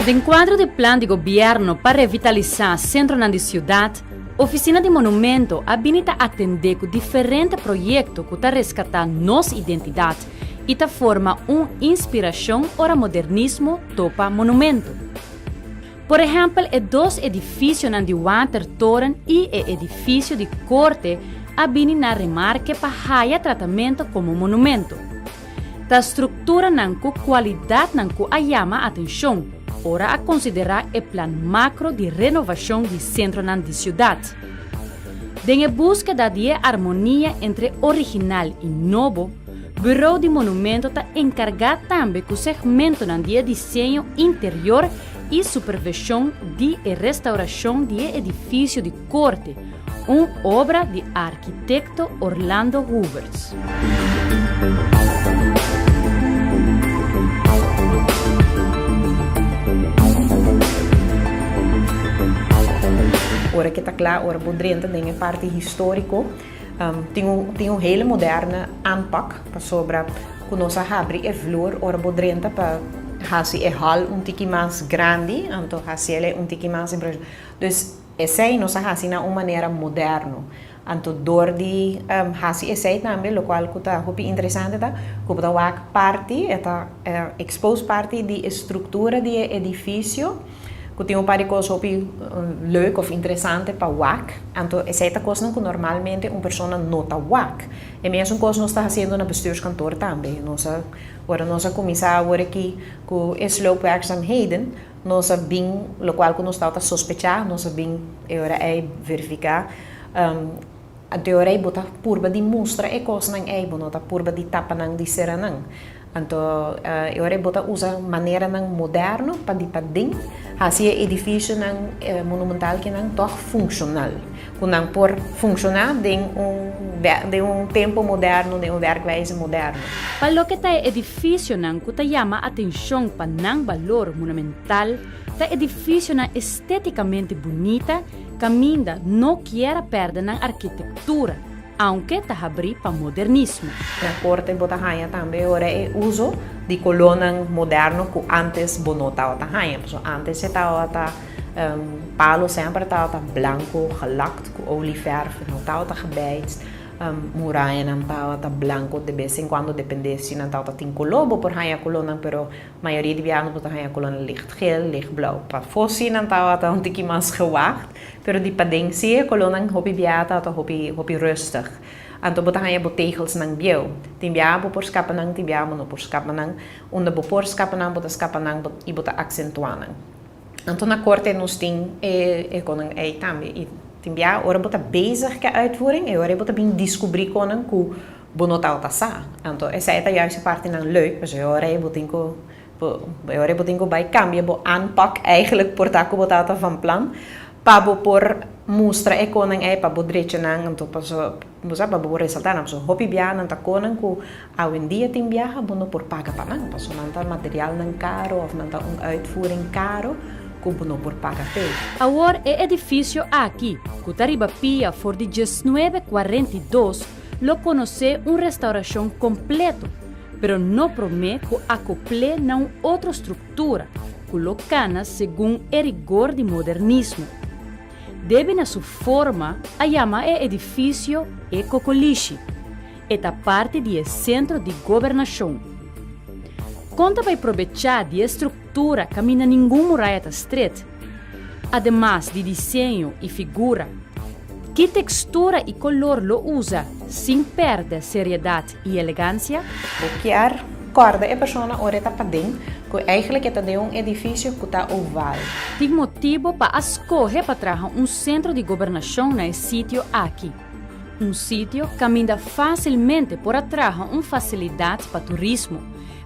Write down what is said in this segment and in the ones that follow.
Den kuadro di plan di gobièrnu pa revitalisá sentronan di siudat, Ofisina di Monumento a bini ta atendé ku diferente proyekto ku ta reskatá nos identidat i ta forma un inspirashon ora modernismo topa monumento. Por ehèmpel e dos edifisionan di Watertoren i e edifisio di Korte a bini na remarke pa haya tratamentu komo monumento. Ta strukturanan ku kualidatnan ku a yama atenshon ora a konsiderá e plan makro di renovashon di sentronan di siudat. Den e búskeda di e armonia entre original i nobo, Burou di Monumento ta enkargá tambe ku segmentonan di e diseño interior i supervishon di e restaurashon di e edifisio di Korte, un obra di arkitekto Orlando Hoevertsz. Ora ke ta kla, ora bo drenta den e parti históriko, tin un tin un hele moderne aanpak pasobra ku nos a habri e vloer ora bo drenta pa hasi e hal un tiki mas grandi, anto hasi el un tiki mas Dus esei nos a hasi na un manera moderno. Anto dor di hasi esei tambe lokual ku ta hopi interesante ta ku bo ta wak parti, e ta expose parti di e struktura di e edifisio ku tin un par di kos hopi leuk òf interesante pa wak. Anto esei ta kosnan ku normalmente un persona no ta wak. E mesun kos nos ta hasiendo na bestuurskantoor tambe. Nos a ora nos a kuminsá awor aki ku e sloopwerkzaamheden, Nos a bin, locual cu nos tabata sospecha, nos a bin e ora ey verifica. Anto e ora ey bo ta purba di mustra e cosnan ey, bo no ta purba di tapa nan, di cera nan. Anto e ora ey bo ta usa maneranan moderno pa di paden haci e edificionan monumental kinan toch funcional, cu nan por funciona den un den un tempo moderno, den un werkwijze moderno. Pa loke ta e edificionan cu ta yama atencion pa nan balor monumental, ta edificionan esteticamente bunita caminda no kier a perde nan arkitectura, aunke ta habri pa modernismo. Na corte bo ta haña tambe ora e uso di colornan moderno cu antes bo no tabata haña, pasobra antes e tabata palo semper tabata blanco gelakt cu olieverf, no tabata gebijtst. Murayanan tabata blanco de bes en cuando depende si nan tabata tin color bo por haña colornan pero mayoria di biaha no bo ta haña colornan licht geel, licht blauw. Pafó si nan tabata un tiki mas gewaagd pero di paden si e colornan hopi biaha tabata hopi hopi rustig. Anto bo ta haña bo tegelsnan bieu. Tin biaha bo por scapa nan tin biaha bo no por scapa nan. Unda bo por scapa nan bo ta scapa nan y bo ta accentua nan. Anto na korte nos tin e e konan ei tambe. I tin bia ora bo ta bezig ku e uitvoering e ora ei bo ta bin diskubrí konan ku bo no tabata sa. Anto esei ta juist e partinan leuk pasobra e ora ei bo tin ku bo e ora ei bo tin ku bai kambia bo aanpak eigenlijk por ta ku bo tabata van plan pa bo por mustra e konan ei pa bo drecha nan anto pasobra bo sa pa bo por resaltá nan. Pasobra hopi bia nan ta konan ku Awendia tin biaha bo no por paga pa nan, pasobra nan ta materialnan karo òf nan ta un uitvoering karo ku bo no por paga p'e. Awor e edifisio aki, ku ta riba pia for di diesnuebe 42, lo konosé un restaurashon kompleto, pero no promé ku akopl'é na un otro struktura ku lo kana segun e rigor di modernismo. Debi na su forma a yama e edifisio e Kokolishi. E ta parti di e sentro di gobernashon. Kon ta bai probechá di e struktura kaminda ningun muraya ta stret? Ademas di diseño i figura, ki tekstura i kolor lo usa sin pèrdè seriedat i elegansia? Bo kier kòrda e persona ora e ta paden ku eigentlik e ta den un edifisio ku ta oval. Tin motibu pa a skohe pa traha un sentro di gobernashon na e sitio aki. Un sitio kaminda fásilmente por a traha un fasilidat pa turismo,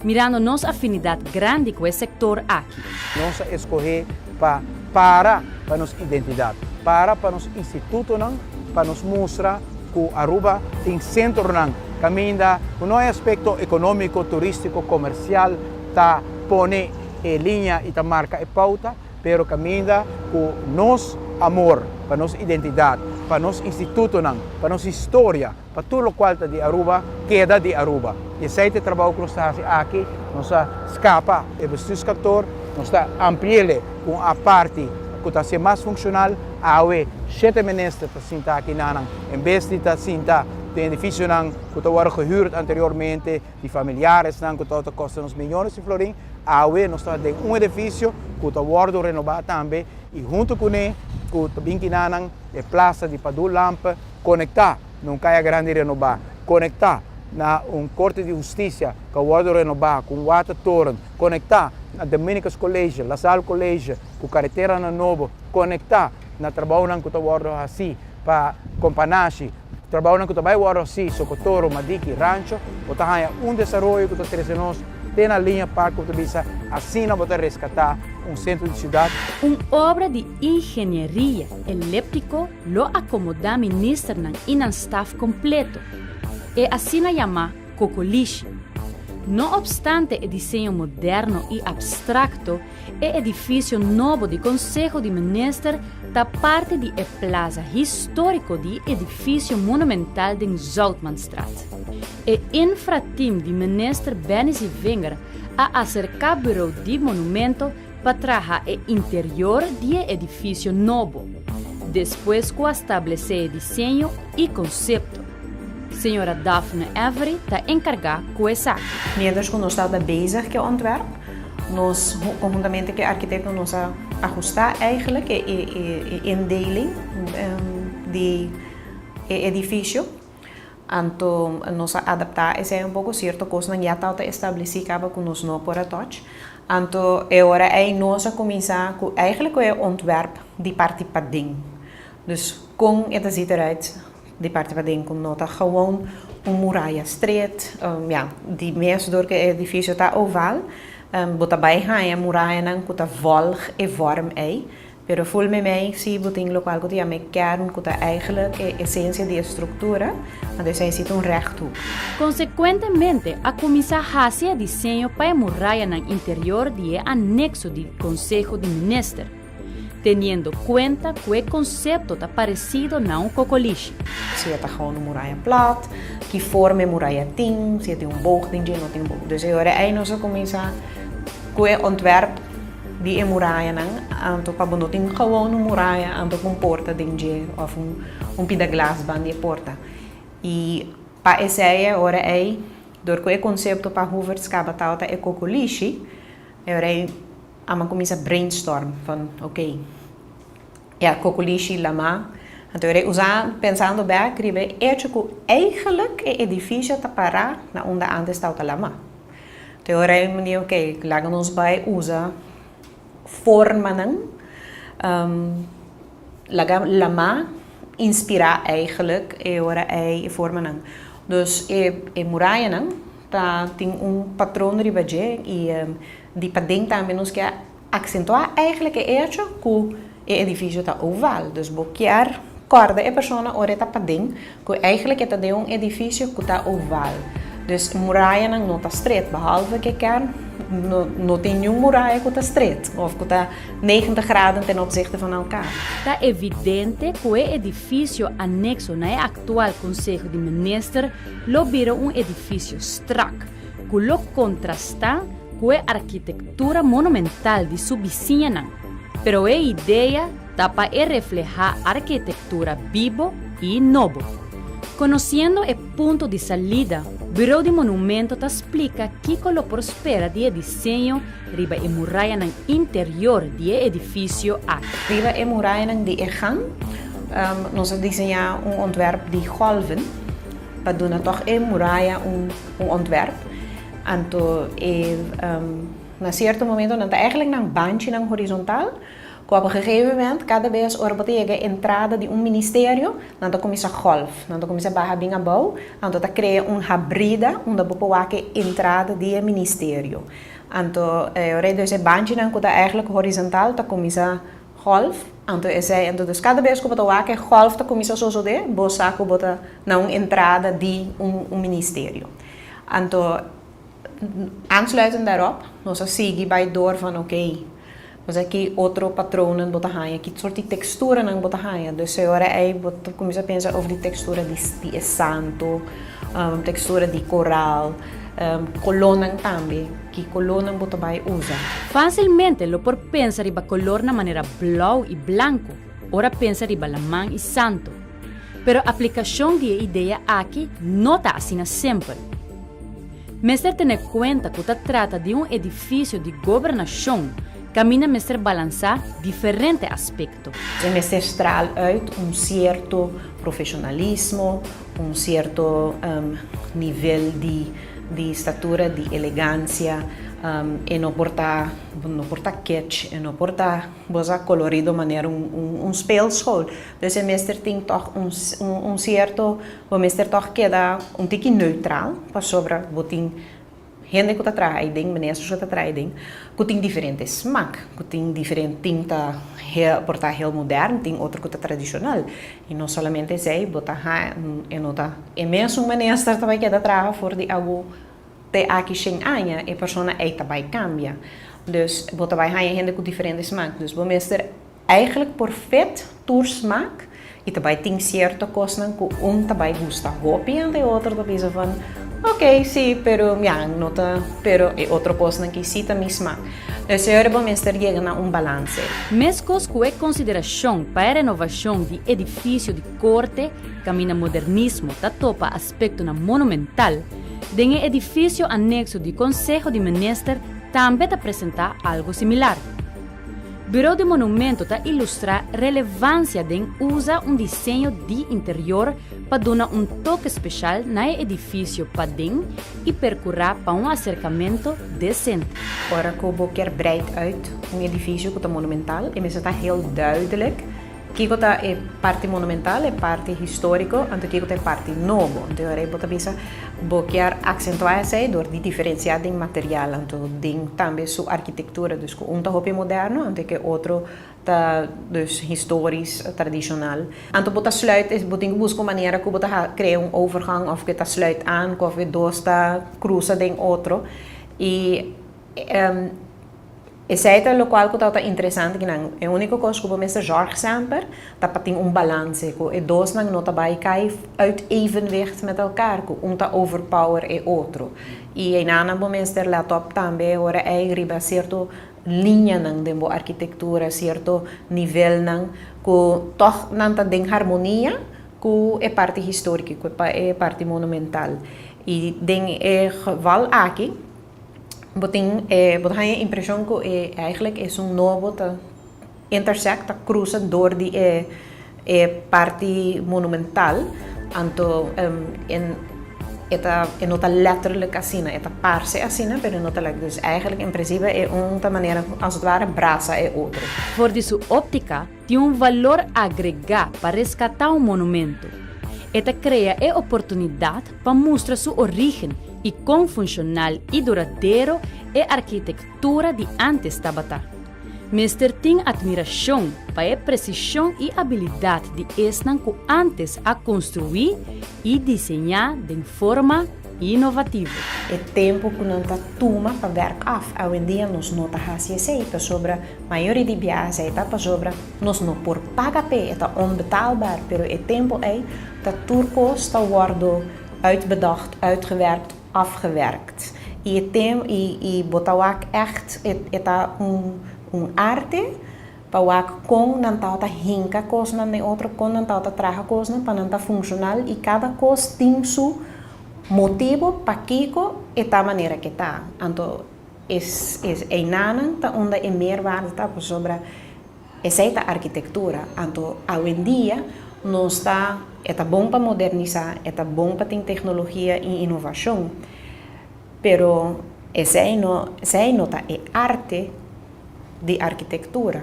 mirando nos afinidat grandi ku e sektor aki. Nos a eskohé pa para pa nos identidat, para pa nos institutonan, pa nos mustra ku Aruba tin sentronan kaminda ku no e aspekto ekonómiko, turístiko, komersial ta pone e liña i ta marka e pouta, Pero kaminda ku nos amor pa nos identidat, pa nos institutonan, pa nos historia, pa tur lokual ta di Aruba, keda di Aruba. I esei ta e trabou ku nos ta hasi aki. Nos a skapa e bestuurskantoor. Nos ta ampli'e ku un parti ku ta ser mas funshonal. Awe, shete minister ta sinta aki nan, en bes di ta sinta den edifisionan ku tabata gehuurd anteriormente, di familiaresnan ku tabata kosta nos miyones di florin. Awe nos ta den un edifisio ku ta wòrdu renobá tambe i huntu kuné ku ta bin kinanan e plasa di Padú Lampe konektá na un kaya grandi renobá, konektá na un korte di hustisia ku a wòrdu renobá ku un watertoren, konektá na Dominicus College, La Salle College ku kareteranan nobo, konektá na trabounan ku ta wòrdu hasí pa Kompanashi, trabounan ku ta bai wòrdu hasí Sokotoro, Madiki, Rancho. Bo ta haña un desaroyo ku ta trese nos te na liña park ku ta bisa asina bo ta reskatá un sentro di siudat. Un obra di ingenieria eléptiko lo akomodá ministernan i nan staf kompleto, e asina yamá kokolishi. No opstante e diseño moderno i abstrakto, e edifisio nobo di Konseho di Minister ta parti di e plaza históriko di edifisio monumental den Zoutmanstraat. E infrateam di Minister Benny Zievinger a aserká Bureau di Monumento pa traha e interior di e edifisio nobo, despues ku a stablesé e diseño i konsepto. Señora Daphne Avery ta enkargá ku esaki. Mientras ku nos tabata bezig ku e ontwerp, nos konhuntamente ku e arkitekto nos a ahustá eigenlijk e indeling di e edifisio. Anto nos a adaptá esei un poko, sierto kosnan ya tabata establesí kaba ku nos no por a touch. Anto e ora ei nos a kuminsá ku eigenlijk ku e ontwerp di parti paden. Dus kon e ta ziet eruit di parti paden ku no ta gewoon un muraya stret. Ya, di mes dor ku e edifisio ta oval, bo ta bai haña murayanan ku ta volg e vorm ei. Pero ful meimei si bo tin lokual ku ta yama e kern ku ta eigenlijk e esensia di e struktura, anto esei si ta un rechthoek. Konsekuentemente a kuminsá hasi e diseño pa e murayanan interior di e anekso di Konseho di Minister, teniendo kuenta ku e konsepto ta paresido na un kokolishi. Si e ta gewoon un muraya plat, ki forma e muraya tin, si e tin un boog den dje, no tin un boog. Dus e ora ei nos a kuminsá ku e ontwerp di e murayanan, anto pa bo no tin gewoon un muraya anto ku un porta den dje òf un pida glas ban di e porta. I pa esei e ora ei, dor ku e konsepto pa Hoevertsz kaba tabata e kokolishi, e ora ei amo a kuminsá brainstorm van oké, ya kokolishi lamá. Anto e ora ei usa pensando bèk riba e echo ku eigelijk e edifisio ta pará na unda ántes tabata lamá. Te ora ei mi di ok, laga nos bai usa formanan, laga lamá inspirá eigenlijk e ora ei e formanan. Dus e murayanan ta tin un patron riba dje i di paden tambe nos ke aksentuá eigenlijk e echo ku e edifisio ta oval. Dus bo kier kòrda e persona ora e ta paden ku eigenlijk e ta den un edifisio ku ta oval. Dus murayanan no ta stret, behalve ke kern no no tin niun muraya ku ta stret òf ku ta 90 graden ten opzichte van elkaar. Ta evidente ku e edifisio anekso na e aktual Konseho di Minister lo bira un edifisio strak ku lo kontrastá ku e arkitektura monumental di su bisiñanan, pero e idea ta pa e reflehá arkitektura bibo i nobo. Konosiendo e punto di salida, Buró di Monumento ta splika kiko lo por spera di e diseño riba e murayanan interior di e edifisio aki. Riba e murayanan di e gang, nos a diseñá un ontwerp di golven pa duna tòg e muraya un ontwerp. Anto e na cierto momento nan ta eigenlijk nan banchinan horizontal cu op een gegeven moment cada bes ora bo ta yega e entrada di un ministerio nan ta cuminsa golf, nan ta cuminsa baha bin abou, anto ta crea un habrida unda bo por wak e entrada di e ministerio. Anto e ora dus e banchinan cu ta eigenlijk horizontal ta cuminsa golf, anto esey, anto dus cada bes cu bo ta wak e golf ta cuminsa sosode bo sa cu bo ta na un entrada di un ministerio. Anto, aansluitend daarop, nos a sigui bai door van oké, Bo sa ki otro patroonnan bo ta haña, ki sort di teksturanan bo ta haña. Dus e ora ei bo ta kuminsá pensa over di tekstura di di e santu, tekstura di koral, kolónan tambe, ki kolónan bo ta bai usa. Fásilmente lo por pensa riba kolornan manera blou i blanku ora pensa riba laman i santu. Pero aplikashon di e idea aki no ta asina simpel. Mester tene kuenta ku ta trata di un edifisio di gobernashon kaminda mester balansá diferente aspekto. E mester straal uit un sierto profeshonalismo, un sierto nivel di di statura, di elegansia. E no por ta no por ta kitsch, e no por ta bo sa kolorido manera un un speelschool. Dus e mester tin tòg un un sierto, bo mester tòg keda un tiki neutral pasobra bo tin hende ku ta traha aiden, ministers ku ta traha aiden, ku tin diferente smak, ku tin diferente, tin ta por ta heel modern, tin otro ku ta tradishonal. I no solamente esei, bo ta haña, e no ta e mesun minister ta bai keda traha for di awo te aki shen aña, e persona ei ta bai kambia. Dus bo ta bai haña hende ku diferente smak. Dus bo mester. Eigenlijk por fit tur smaak y ta bay tin cierto cosnan cu un ta bay gusta hopi anto e otro ta bisa van ok si pero ya no ta pero e otro cosnan ki si ta mi smaak. Dus e ora bo mester yega na un balance. Mescos cu e consideracion pa e renovacion di edificio di corte caminda modernismo ta topa aspectonan monumental, den e edificio anexo di Conseho di Minister tambe ta presenta algo similar. Bureau di Monumento ta ilustrá relevansia den usa un diseño di interior pa duna un toke speshal na e edifisio paden i perkurá pa un aserkamentu desente. Ora ku bo kier breid uit un edifisio ku ta monumental, e mester ta heel duidelijk kiko ta e parti monumental, e parti históriko, anto kiko ta e parti nobo. Anto e ora ei bo ta bisa bo kier aksentuá esei dor di diferensiá den material, anto den tambe su arkitektura. Dus ku un ta hopi moderno, anto ke otro ta dus historisch, tradishonal. Anto bo ta sluit, bo tin ku buska un manera ku bo ta krea un overgang òf ku e ta sluit aan ku òf e dos ta krusa den otro. I Esei ta lokual ku tabata interesante kinan. E úniko kos ku bo mester zòrg semper ta pa tin un balanse, ku e dosnan no ta bai kai uit evenwicht met elkaar, ku un ta overpower e otro. I einanan bo mester let op tambe ora ei riba sierto liñanan den bo arkitektura, sierto nivelnan ku tòg nan ta den harmonia ku e parti históriko, ku e parti monumental. I den e geval aki. Bo tin e bo ta haña e impreshon ku e eigenlijk esun nobo ta intersect, ta krusa dor di e e parti monumental, anto en e ta e no ta letterlijk asina, e ta parse asina pero e no ta letterlijk, dus eigenlijk en prinsipe e un ta manera als het ware brasa e otro. For di su óptika tin un valor agregá pa reskatá un monumento. E ta krea e oportunidat pa mustra su orígen i kon funshonal i duradero e arkitektura di ántes tabata. Mester tin atmirashon pa e presishon i abilidat di esnan ku ántes a konstruí i diseñá den forma inovativo. E tempu ku nan ta tuma pa wèrk af, awendia nos no ta hasi esei, pasobra mayoria di biaha esei ta pasobra nos no por paga p'e, e ta onbetaalbaar, pero e tempu ei Ta tur kos ta wòrdu uitbedacht, uitgewerkt, afgewerkt. I e tem i i bo ta wak ègt e e ta un un arte pa wak kon nan tabata hinka kosnan den otro, kon nan tabata traha kosnan pa nan ta funshonal i kada kos tin su motibu pakiko e ta manera ke ta. Anto es es einanan ta unda e meerwaarde ta pasobra Esei ta arkitektura. Anto awendia nos ta, e ta bon pa modernisá, e ta bon pa tin teknologia i inovashon, pero esei no, esei no ta e arte di arkitektura.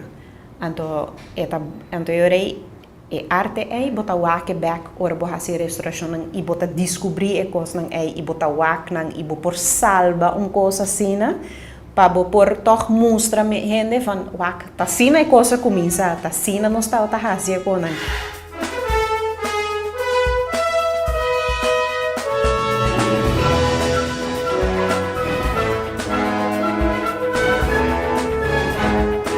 Anto e ta, anto e ora ei e arte ei bo ta wak e bèk ora bo hasi e restorashonnan i bo ta diskubrí e kosnan ei i bo ta wak nan i bo por salba un kos asina Pa bo por tòg mustra mi hende van, wak, ta asina e kos a kuminsá, ta asina nos tabata hasi e konan.